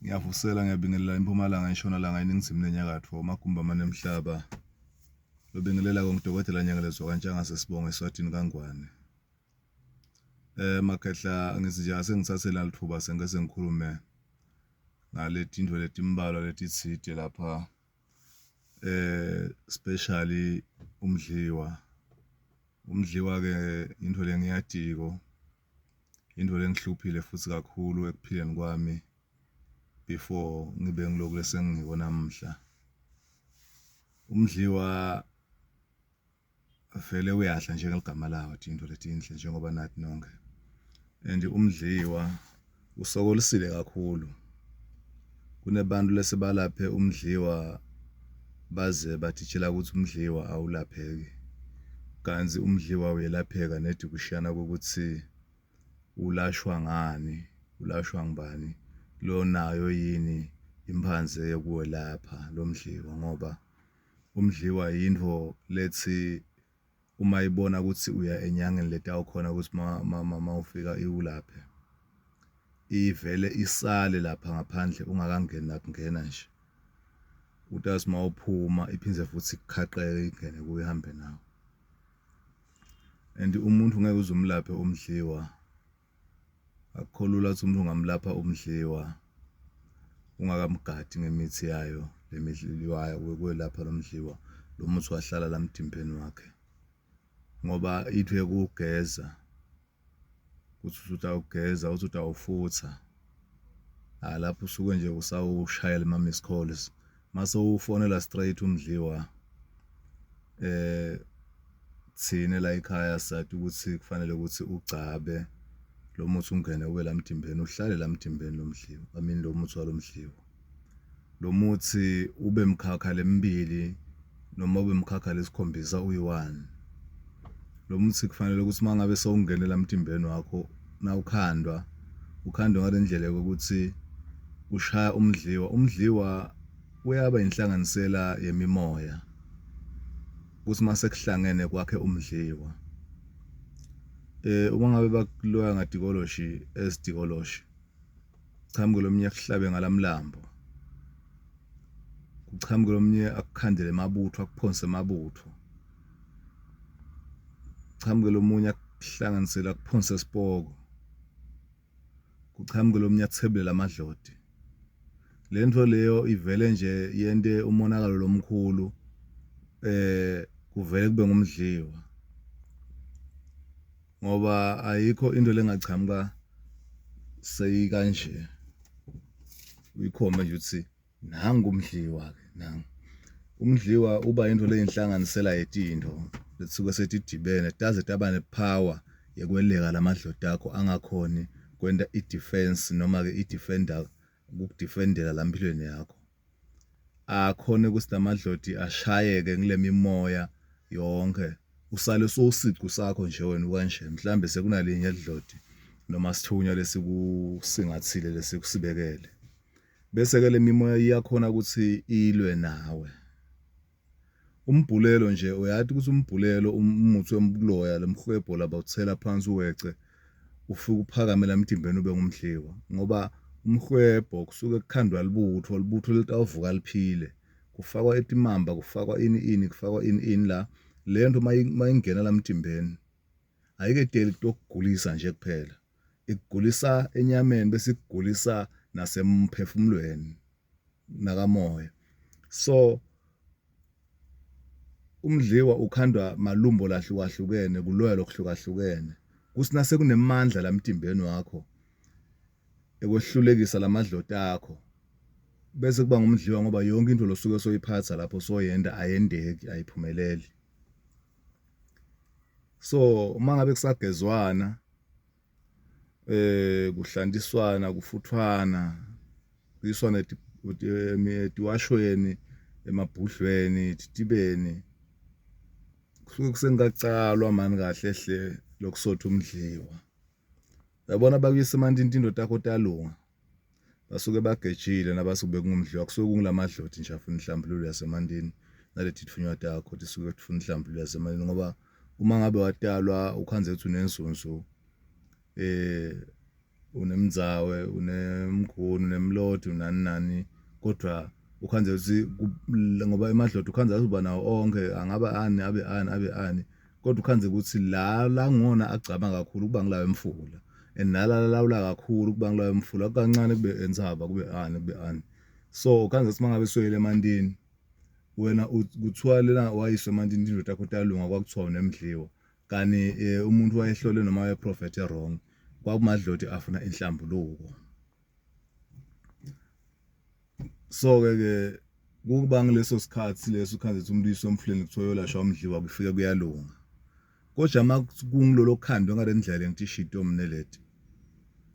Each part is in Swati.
Ngiyavusela ngiyabingelela impumalanga intshonalanga iningizimu nenyakatfo amagumbi amane emhlaba. Lobingelelako ngudokotela Nyangelezwa kaNtshangase sibongo eSwatini kaNgwane. Makhehla ngithi nje ase ngitsatse lelitfuba sengike sengikhulume ngaletintfo letimbalwa letitsite lapha especially umdliwa. Umdliwa-ke intfo lengiyatiko intfo lengihluphile futsi kakhulu ekuphileni kwami before ngibe ngiloku lesengiko namuhla. Umdliwa vele uyadla njengeligama lawo tintfo letinhle njengoba nati nonkhe and umdliwa usokolisile kakhulu. Kunebantu lesebalaphe umdliwa baze batitjela kutsi umdliwa awulapheki kantsi umdliwa uyelapheka nedi kushiyana kwekutsi ulashwa ngani ulashwa ngubani lonayo yini imphandze yekuwelapha lomdliwa ngoba umdliwa yintfo letsi uma ibona kutsi uya enyangeni letawukhona kutsi mawufika iwulaphe ivele isale lapha ngaphandle ungakangeni nakungena nje. Utazi mawuphuma iphindze futhi ikukhaqeke ingene kuwe ihambe nawe. And umuntu ngeke uze umlaphe umdliwa akukho lula ukuthi umuntu ungamlapha umdliwa ungakamgadi ngemithi yayo lemidliwayo kwelapha lo mdliwa lo muthi wahlala la mdimbeni wakhe ngoba ithi yekugeza uthi utawugeza uthi utawufutha ah lapho usuke nje usawushayela ama miss calls mase ufonela straight umdliwa eh thina la ekhaya sathi ukuthi kufanele ukuthi ugcabe lo muthi ungene ube la mdimbeni uhlale la mdimbeni lomdliwa I mean lo muthi walomdliwa lo muthi ube mkhakha lemibili noma ube mkhakha lesikhombisa uyi-one lo muthi kufanele ukuthi uma ngabe sewungene la mtimbeni wakho nawukhandwa ukhandwe ngale ndlela yokuthi ushaya umdliwa umdliwa uyaba inhlanganisela yemimoya kuthi mase kuhlangene kwakhe umdliwa eh uma ngabe bakuloya ngadikoloshi esidikoloshi Chamuke lomnye akuhlabe ngalamlambo. Kuchamuke lomnye akukhandele emabutho akuphonse emabutho. Chamuke lomunye akuhlanganisele akuphonse isipoko. Kuchamuke lomunye akuthebulele amadloti. Lento leyo ivele nje yente umonakalo lomkhulu eh kuvele kube ngumdliwa. Ngoba ayikho into lengachamuka seyikanje uyikhombe nje ukuthi nangu umdliwa ke nangu umdliwa uba into leyinhlanganisela yetinto letisuke setidibene taze taba nepower yekweleka lamadloti akho angakhoni kwenta i-defense noma ke i-defender ukukudefendela la mpilweni yakho akhone ukuthi lamadloti ashayeke ngile mimoya yonke usale sowusiqu sakho nje wena ukanje mhlambe sekunalinye edloti noma sithunywa lesikusingathile lesikusibekele bese ke le mimoya iyakhona ukuthi ilwe nawe Umbhulelo nje uyati ukuthi umbhulelo umuthi wemkuloya lomhwebho labawuthela phansi uwece ufike uphakame la emtimbeni ube ngumdliwa ngoba umhwebho kusuke kukhandwa libutho libutho litawuvuka liphile kufakwa etimamba kufakwa ini ini kufakwa ini ini la le nto mayingena la emtimbeni ayiketeli kutokugulisa nje kuphela ikugulisa enyameni bese ikugulisa nasemphefumulweni nakamoya so umdliwa ukhandwa malumbo lahlukahlukene kuloya lokuhlukahlukene kuthi nasekunemandla la mtimbeni wakho ekwehlulekisa lamadloti akho bese kuba ngumdliwa ngoba yonke into losuke soyiphatha lapho soyenda ayendeki ayiphumeleli so uma ngabe kusagezwana eh kuhlantiswana kufuthwana kuyiswana etiwashweni emabhudlweni titibeni kusuke kusengacalwa mani kahle hle lokusotha umdliwa yabona bakuyisa emantini tinto takho talunga basuke bagejile nabasuke bekungumdliwa kusuke kungulamadloti nje afuna inhlambululo yasemantini naleti titfunywa takho tisuke tifuna inhlambululo yasemantini ngoba uma ngabe watalwa ukhandze ukuthi unenzunzu eh unemndzawe, unemguni, unemlodi, unani nani kodwa ukhandze kutsi ngoba emadloti ukhandza kutsi uba nawo onkhe angaba ani abe ani abe ani kodwa ukhandze kutsi la langona agcama kakhulu kuba ngulawa emfula and nala lalawula kakhulu kuba ngulawa emfula kukancane kube entsaba kube ani kube ani. So ukhandze kutsi mangabe soyele emantini wena kuthiwa lena wayiswa emantini tintfo takho talunga kwakuthiwa unemdliwa kani umuntu wayehlole noma wayeprofethe wrong kwakumadloti afuna inhlambuluko. So ke ke kuba ngileso sikhathi leso ukhanze umuntu uyiswa emfuleni kuthiwa uyolashwa umdliwa kufike kuyalunga. Kodwa uma kungilolo khandwe ngale ndlela engitishito mina leti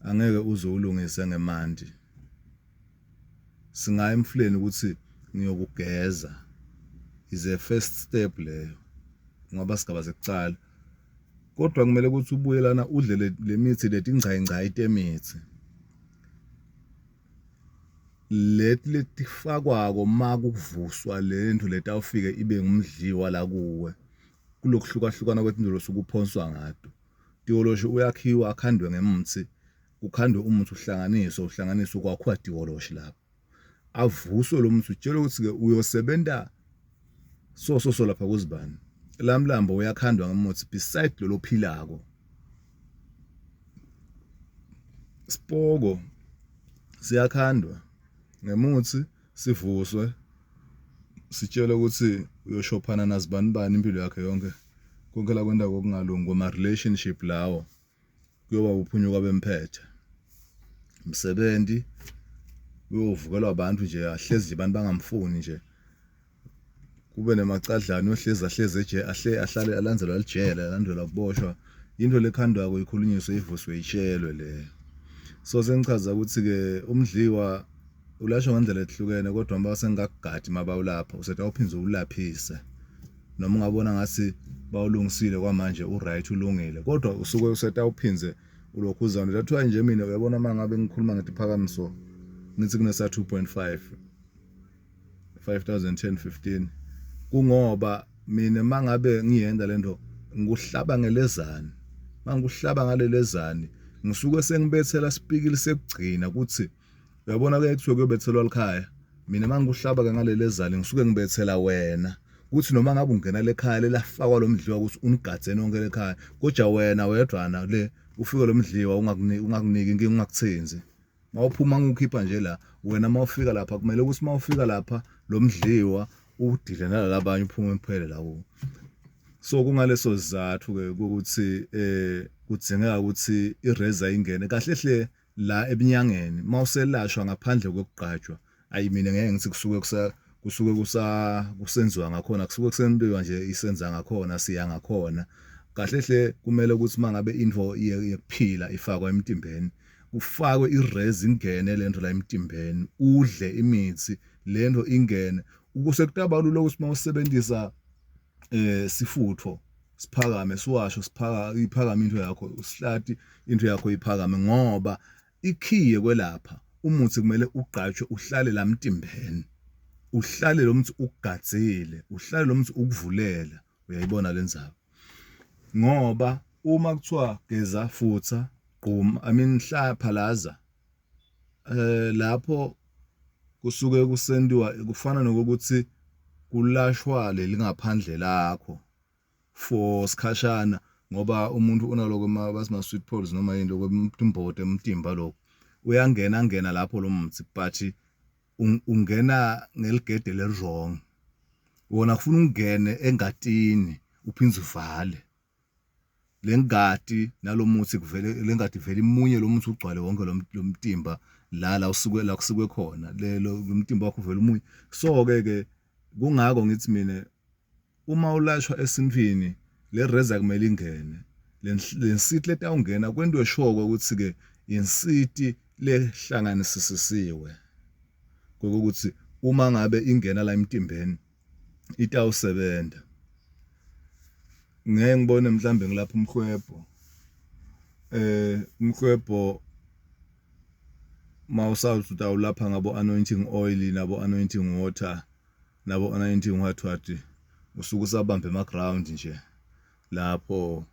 angeke uze ulungise ngemanti. Singaya emfuleni ukuthi ngiyokugeza is a first step leyo ngoba sigaba sekucala. Kodwa kumele ukuthi ubuye lana udle le mithi letingcayingcayi temithi. Leti letifakwako makuvuswa lentfo letawufike ibe ngumdliwa la kuwe kulokuhlukahlukana kwetintfo losuke uphonswa ngato. Tiwoloshi uyakhiwa akhandwe ngemutsi kukhandwe umuthi uhlanganiswe uhlanganiswe kwakhiwa tiwoloshi lapho. Avuswe lo muthi utshelwe ukuthi-ke uyosebenta so so so lapha kuzibani. Lamlambo uyakhandwa ngemuthi beside lolo philako. Sipoko siyakhandwa ngemuthi sivuswe sitshelwe ukuthi uyoshophana nazibanibani impilo yakhe yonke konke lakwenta kokungalungi kwama relationship lawo kuyoba uphunyuka bemphethe msebenzi uyovukelwa abantu nje ahlezi nje abantu bangamfuni nje kube nemacadlana uyohlezi ahlezi eje ahle ahlale alandzelwa lijele alandelwa kuboshwa into lekhandwako ikhulunyiswe ivuswe itshelwe leyo. So sengichaza ukuthi ke umdliwa ulashwa ngendlela ehlukene kodwa uma sengakugadi mabawulapha usethi awuphinde uwulaphise noma ungabona ngathi bawulungisile kwamanje uright ulungile kodwa usuke usethi awuphinde ulokhuzana. That's why nje mina uyabona uma ngabe ngikhuluma ngithi phakamiso ngithi kunesa 2.5 5000 10 15 kungoba mina mangabe ngiyenda lento ngikuhlaba ngelezani mangikuhlaba ngalelezani ngisuke sengibethela sipikili sekugcina ukuthi uyabona ke kuthiwa kuyobethelwa likhaya mina mangikuhlaba ke ngalelezani ngisuke ngibethela wena kuthi noma ngabe ungena lekhaya lelafakwa lo mdliwa ukuthi unigadze nonke lekhaya kodwa wena wedwana le ufike lo mdliwa ungakuniki inkinga ungakuthenzi mawuphuma ngikukhipha nje la wena mawufika lapha kumele ukuthi mawufika lapha lo mdliwa udile nalalabanye uphume uphele la kuwo. So kungaleso sizathu ke ukuthi kudzingeka ukuthi ireza ingene kahle hle la ebunyangeni mawuselashwa ngaphandle kokugqatshwa. Ayi mina ngeke ngithi kusuke kusa kusuke kusa kusenziwa ngakhona kusuke kusenziwa nje isenza ngakhona siya ngakhona kahle hle kumele ukuthi mangabe into yekuphila ifakwa emtimbeni kufakwe irez ingene lento la emtimbeni udle imithi lento ingene ukuse kutabalula ukuthi mawusebenzisa sifutho siphakame siwasho siphaka iphakame into yakho usihlati into yakho iphakame ngoba ikhiye kwelapha umuthi kumele ugqatshwe uhlale la mtimbeni uhlale lo muthi ukugadzile uhlale lo muthi ukuvulela uyayibona lenzaba ngoba uma kuthiwa geza futha gquma I mean hla phalaza lapho kusuke kusentiwa kufana nokuthi kulashwa lelingaphandle lakho for sikhashana ngoba umuntu unaloko bathi ma sweet poles noma yini lokho imbokodo emtimba lokho uyangena ngena lapho lo muthi but ungena ngeligede le wrong wona kufuna ungene engatini uphinde uvale lengati nalomuthi kuvele lengati vele imunye lo muthi ugcwale wonke lo mtimba la la usuke la kusikwe khona lelo umtimba wakho uvele umunye. So ke ke kungako ngithi mina uma ulashwa esintwini le reza kumele ingene le nsiti letawungena kwentiwe sure ukuthi ke insiti lehlanganisisiwe ukuthi uma ngabe ingena la emtimbeni itawusebenza. Ngeke ngibone mhlambe ngilapha umhwebho umhwebho mawusawuthi utawulapha ngabo anointing oil nabo anointing water nabo anointing what what usuke usabambe ema ground nje lapho.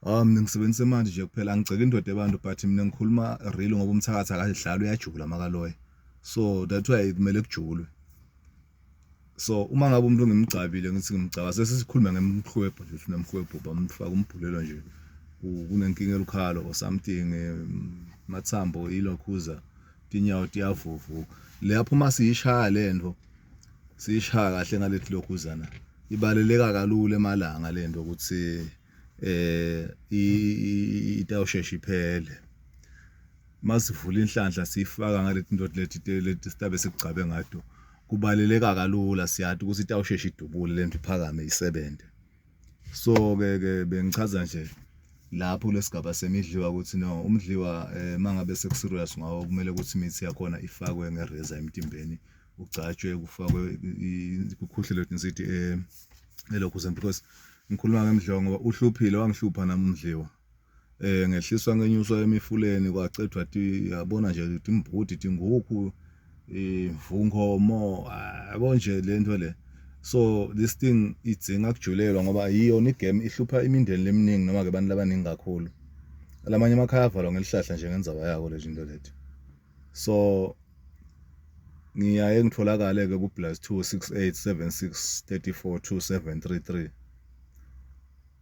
Hawu mina ngisebenzisa emanti nje kuphela angigceki indoda ebantu but mina ngikhuluma real ngoba umthakathi akadlali uyajula makaloya so that's why kumele kujulwe so uma ngabe umuntu ngimgcabile ngithi ngimgcaba sesikhuluma ngemhwebho nje unemhwebho bamfaka umbhulelo nje kunenkinga elukhalo or something mathambo ilokhuza tinyawo tiyavuvuka lapho uma siyishaya lento siyishaya kahle ngalethi lokhuzana ibaleleka kalula emalanga lento ukuthi eh itawushesha iphele masivula inhlanhla siyifaka ngaleti nto leti leti sitabe sikugcabe ngato kubaleleka kalula siyati ukuthi itawushesha idubule lento iphakame isebenze so ke ke bengichaza nje lapho kulesigaba semidliwa ukuthi no umdliwa eh, mangabe sekuserious ngawo kumele ukuthi imithi yakhona ifakwe ngereza emtimbeni ugcatshwe kufakwe kukhuhlelwe nsithi eh elokhu because ngikhuluma ngemdliwa ngoba uhluphile wangihlupha nami umdliwa eh ngehliswa ngenyuswa emifuleni kwacedwa ti yabona nje timbhudi tingukhu imvunkomo yabo nje lento le so this thing idzinga kujulelwa ngoba yiyona igame ihlupha imindeni leminingi noma ke abantu labaningi kakhulu lamanye amakhaya avalwa ngelihlahla nje ngendzaba yako le zinto leti so ngiyaye ngitholakale ke ku +268 76 34 2733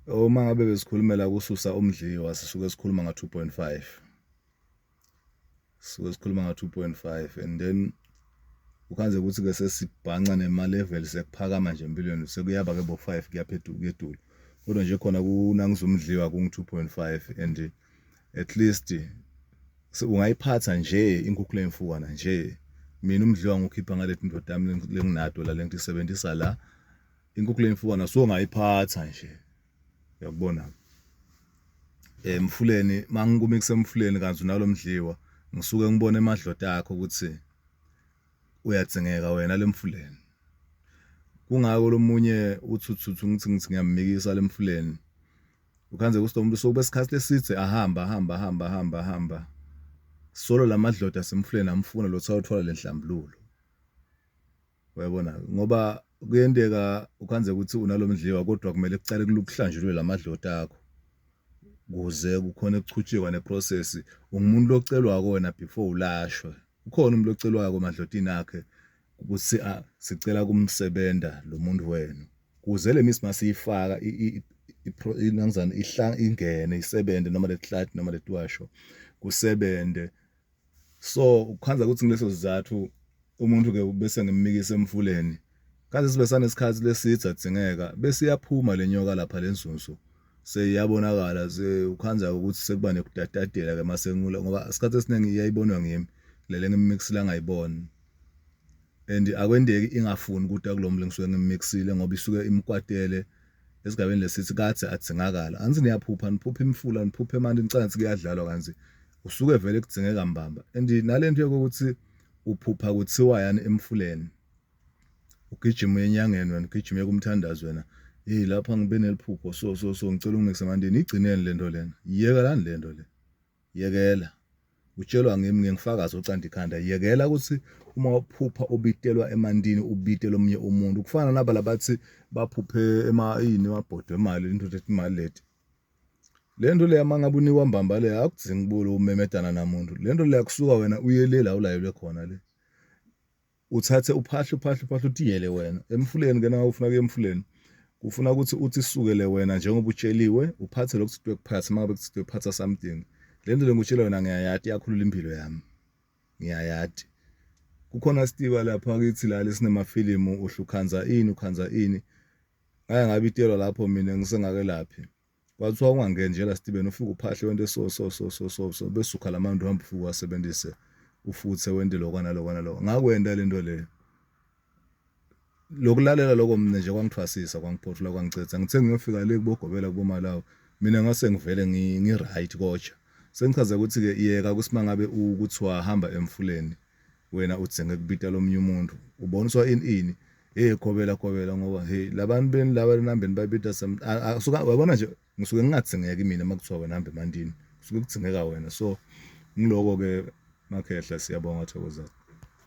Uma ngabe besikhulumela kususa umdliwa sisuke sikhuluma nga 2.5 sisuke sikhuluma nga 2.5 and then ukhanze ukuthi ke sesibhanca nema level sekuphakama nje empilweni sekuyaba ke bo 5 kuyaphezulu kuyedula kodwa nje khona kunangizumdliwa kungu 2.5 and at least ungayiphatha nje inkukhu lemfukana nje mina umdliwa ngukhipha ngaleti ndoda yami lenginato la lengisebenzisa la inkukhu lemfukana so ngayiphatha nje uyakubona emfuleni mangikume kusemfuleni kanti unalomdliwa ngisuke ngibone emadlota akho ukuthi uyadzingeka wena lemfuleni kungako lomunye uthuthuthu ngithi ngithi ngiyamikisa lemfuleni ukhanze ukuthi umuntu sokube isikhathi leside ahamba ahamba ahamba ahamba ahamba solo lamadloda asemfuleni amfuna lo thawuthola lenhlambululo Uyabona ngoba kuyenteka ukhanze ukuthi unalomdliwa kodwa kumele kucale kuhlanjulwe lamadloti akho kuze kukhona ukuchutshekwa neprocess ungumuntu locelwako wena before ulashwe ukhona umuntu ocelwako emadlotini akhe ukuthi sicela kumsebenta lo muntu wenu kuze le misi masiyifaka inangizana ingene isebenze noma letihlati noma letiwasho kusebente so ukukhanza ukuthi ngileso sizathu umuntu ke bese ngimikisa emfuleni kaze sibe sanesikhathi leside adzingeka bese iyaphuma lenyoka lapha lenzunzu seyiyabonakala ukhanza ukuthi sekuba nekudatatela ke masengula ngoba isikhathi esiningi iyayibonwa ngimi lele ngimixile angayiboni and akwendeki ingafuni ukuthi kulo muntu engisuke ngimixile ngoba isuke imkwatele esigabeni lesithi kade adzingakala angithi niyaphupha niphupha imifula niphupha emanti nicanga ukuthi kuyadlalwa kanti usuke vele kudzingeka mbamba and nalento yokuthi uphupha kuthiwa yani emfuleni ugijima uye enyangeni wena ugijima uye kumthandazi wena hey lapha ngibe neliphupho so so so ngicela ungimikise emantini igcineni lento lena yekelani lento le yekela utshelwa ngimi ngengifakazi ocanda ikhanda yekela ukuthi uma uphupha ubitelwa emantini ubitele omunye umuntu kufana naba labathi baphuphe ema yini emabhodwe emali into ethi imali leti Le nto leya uma ngabe unikwa mbamba le akudzingi kubula umemedana namuntu. Le nto leya kusuka wena uye le la ulayelwe khona le. Uthathe uphahle uphahle uphahle utiyele wena. Emfuleni ke nawe ufuna kuya emfuleni. Kufuna ukuthi uthi sukele wena njengoba utsheliwe uphathe lokhu kuthiwe kuphatha uma ngabe kuthiwe phatha something. Le nto le ngikutshela yona ngiyayati iyakhulula impilo yami. Ngiyayati. Kukhona isitiba lapha kithi la lesinemafilimu uhlukhanza ini ukhanza ini. Ngake ngabitelwa lapho mina ngisengakelaphi. Kwathiwa ungangeni nje la sitibeni ufike uphahle wente so so so so so so bese ukha lamanti uhambe ufike uwasebenzise ufuthe wente lokho naloko naloko. Ngakwenta lento leyo. Lokulalela lokho mina nje kwangithwasisa kwangiphothula kwangicetha. Ngithe ngiyofika le kubogobela kubomalawu mina ngase ngivele ngi-right koja. Sengichaza ukuthi-ke yeka ukuthi mangabe ukuthi wahamba emfuleni wena udzinga kubita lomunye umuntu uboniswa ini ini hey gobela gobela ngoba hey labantu beni laba lenambeni babita suka wabona nje ngisuke ngingadzingeki mina uma kuthiwa wena hamba emandini kusuke kudzingeka wena so ngiloko ke makhehla siyabonga thokoza.